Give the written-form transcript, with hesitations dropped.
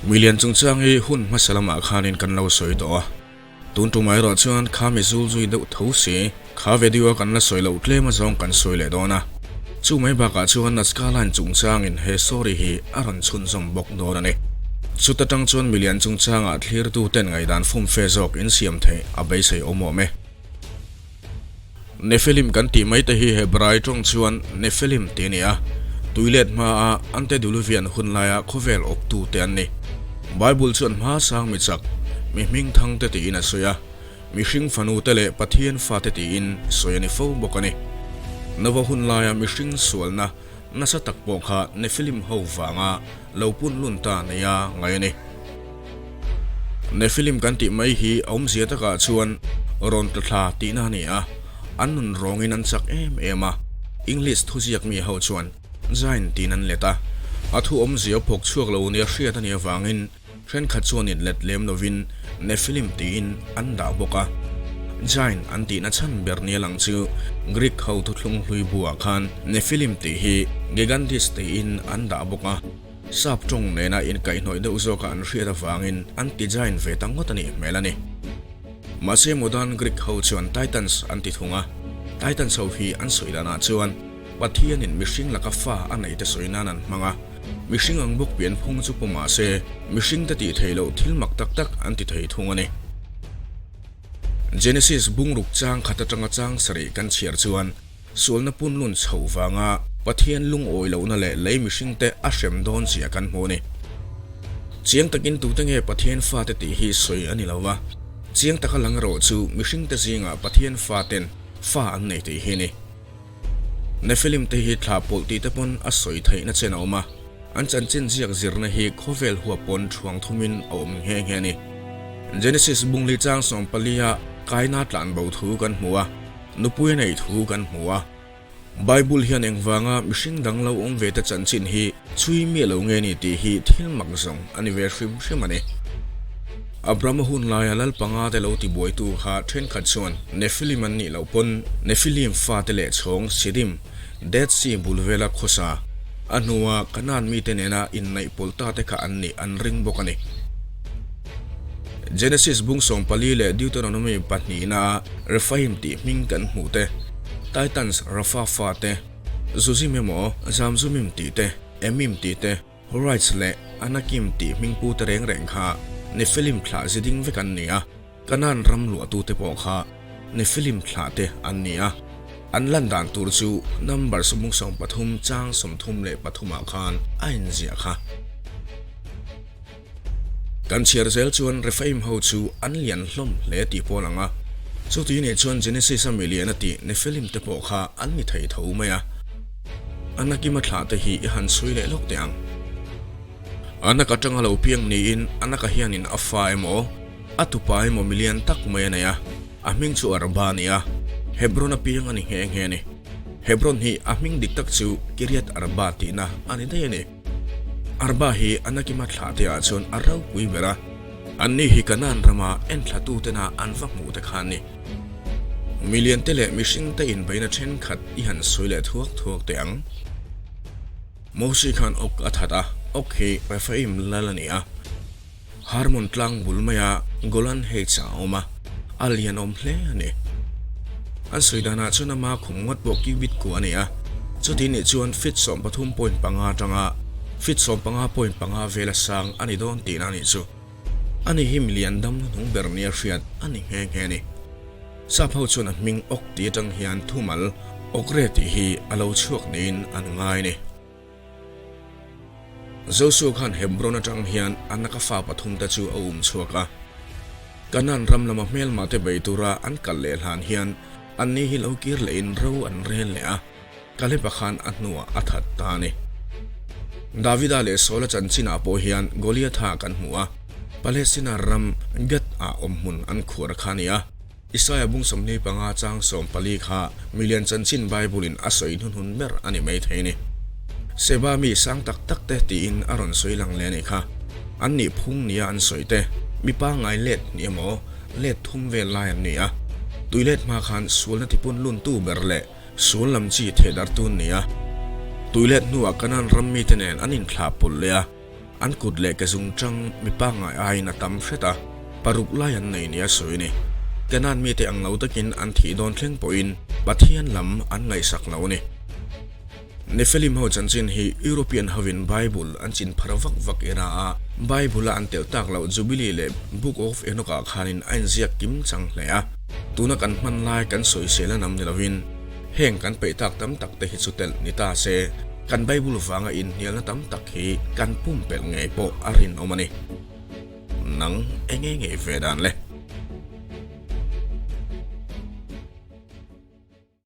Milian chungchang hi hun hmasa lamah khanin kan lo sawi tawh a, tun tumah erawh chuan kha mi zul zui deuh tho si, kha video a kan la sawi loh tlem azawng kan sawi leh dawn a. Chu mai bakah chuan Nazca line chungchangin he story hi a rawn chhunzawm bawk dawn a ni. Chuta tang chuan milian chungchangah thlirtu ten ngaihdan fumfe zawk insiam theih a beisei awm awm e. Nephilim kan tih mai te hi Hebrai tawng chuan Nephilim tih a ni a, tuilet hmaa Antediluvian hun laia khawvel awptu te an ni. Bible chuan hma sang mi chak, mi hming thang te tiin a sawi a, mihring fanu te leh Pathian fate tiin sawi a ni fo bawk a ni. Nova hun laia mihring sualna nasa tak pawh kha Nephilim ho vanga lo punlun ta nia ngai a ni. Nephilim kan tih mai hi a awmzia takah chuan rawn tla thla tihna a ni a, an nun rawngin an chak em em a, English thuziak mi ho chuan Giant tiin an let a, a thu awmzia phawk chhuak lo nia hriat a nih avangin thenkhat chuan in let lem lovin Nephilim tiin an dah bawk a. Giant an tihna chhan ber nia lang chu Greek ho thuthlung hlui buah khan Nephilim tih hi Gigantes tiin an dah bawk a. Sap tawng nena inkaihhnawih deuh zawka an hriat avangin an ti giant ve ta ngawt a nih hmel a ni. Mahse modern Greek ho chuan Titans an ti thung a, Titans ho hi an sawi danah chuan Pathianin mihring laka fa a neite sawi nan an hmang a, mihring ang bawk pianphung chu pawh mahse mihring te tih theih loh thil mak tak tak an ti thei thung a ni. Genesis bungruk chang khat atanga chang sarih kan chhiar chuan Sualna punlun chhoh vanga Pathian lungawi lohna leh lei mihringte a hrem dawn zia kan hmu a ni. Chiang takin tute nge Pathian fate tih hi sawi a ni lo va, chiang taka lang erawh chu mihringte zingah Pathian faten fa an nei tih hi a ni. Nephilim te hi thla pawlh tih te pawn a sawi theihna chen a awm a, an chanchin ziak zirna hi khawvel huap pawn thuang thumin a awm nghe nghe a ni. Genesis bungli chang 14-a Kaina tlan bo thu kan hmu a. Nupui a neih thu kan hmu a. Bible hian engvanga mihring dang lo awm ve te chanchin hi chhui miah lo nge ni tih hi thil mak zawng a ni ve hrim hrim a ni. Abrahama hun laia lal panga te lo tibuaitu kha thenkhat chuan Nephilim an nih loh pawn Nephilim fate leh chhawng Sidim, Dead Sea bul vela khawsa, a hnua Canaan mite nena inneih pawlh ta te kha an nih an ring bawk a ni. Genesis bung 14 leh Deuteronomy pahnihna a Rephaim tih hming kan hmuh te, Titans Rapha fa te, Zuzim emaw Zamzumim tih te, Emim tih te, Horites leh Anakim tih hming pu te reng reng kha Nephilim thlah ziding vek an ni a, Kanaan ram luahtute pawh kha Nephilim thlah te an ni a. An lan dan tur chu number sawmung 13 chang 33 ah khan a inziah kha. Kan chhiar zel chuan Rephaim ho chu an lian hlawm hle tih pawh a lang a. Chuti nih chuan Genesis a mi lian a tih Nephilim te pawh kha an ni thei tho mai a. Anakima thlah te hi i han chhui leh lawk teh ang. Anak atanga lo piang niin Anaka hianin a fa emaw, a tupa emaw mi lian tak mai a nei a, a hming chu Arba a ni a, Hebron a piang a ni nghe nghe a ni. Hebron hi a hming dik tak chu Kiriath Arba tihna a ni daih a ni. Arba hi Anakima thlahte ah chuan a ropui ber a, anni hi Kanaan rama enthla tena an va hmuh te kha an ni. Milian te leh mihring te inbeihna thenkhat i han sawi leh thuak thuak teh ang. Mosi khan Og a that a, Og hi Rephaim lal a ni a, Harmon tlang bul maia Golan Heights ah a awm a, a lian awm hle a ni. An sawi danah chuan ama khum ngawt pawh cubit kua a ni a, chuti nih chuan feet 13.5 atanga feet 15.5 vela sang a ni dawn tihna a nih chu. Ani hi milian dam hnuhnung ber nia hriat a ni nghe nghe a ni. Sap ho chuan a hming Ok tih atang hian thumal Okre tih hi a lo chhuak niin an ngai a ni. Joshua khan Hebron atang hian Anaka fa pathum te chu a um chhuak a. Kanaan ram lama hmelmah te bei tura an kal leh hlan hian anni hi lo kir lehin ro an rel leh a, Kaleba khan a hnuah a that ta a ni. Davida leh Saula chanchinah pawh hian Goliatha kan hmu a, Palestina ram Gath-ah awmhmun an khuar kha a ni a. Isaia bung 25 chang 14 kha milian chanchin Bible-in a sawi hnuhnun ber a ni maithei a ni. Seba mi sang tak tak te tiin a rawn sawi lang leh a nih kha. An nih phung nia an sawi te, mi pangngai let ni emaw, let thum vel lai an ni a. Tui let hma khan sualna tipun luntu ber leh sual lam chi thehdartu an ni a. Tui let hnuah Kanaan ram mite nen an inthlah pawlh leh a. An kut leh ke zungchang mi pangngai aiin a tam hret a, paruk lai an nei nia sawi a ni. Canaan mite ang lo takin an thih dawn thleng pawhin Pathian lam an ngaihsak lo a ni. Nephilim ho chanchin hi European hovin Bible an chin phar vak vak era a, Bible-a an telh tak loh Jubilee leh Book of Enoch-ah khanin a inziak kim chang hle a. Tuna kan hman lai kan sawisel a nam ni lovin, Heng kan peih tak tam tak te hi chu telh ni ta se, kan Bible vanga inhnialna tam tak hi kan pumpelh ngei pawh a rinawm a ni. Nang enge ngei ve dan le?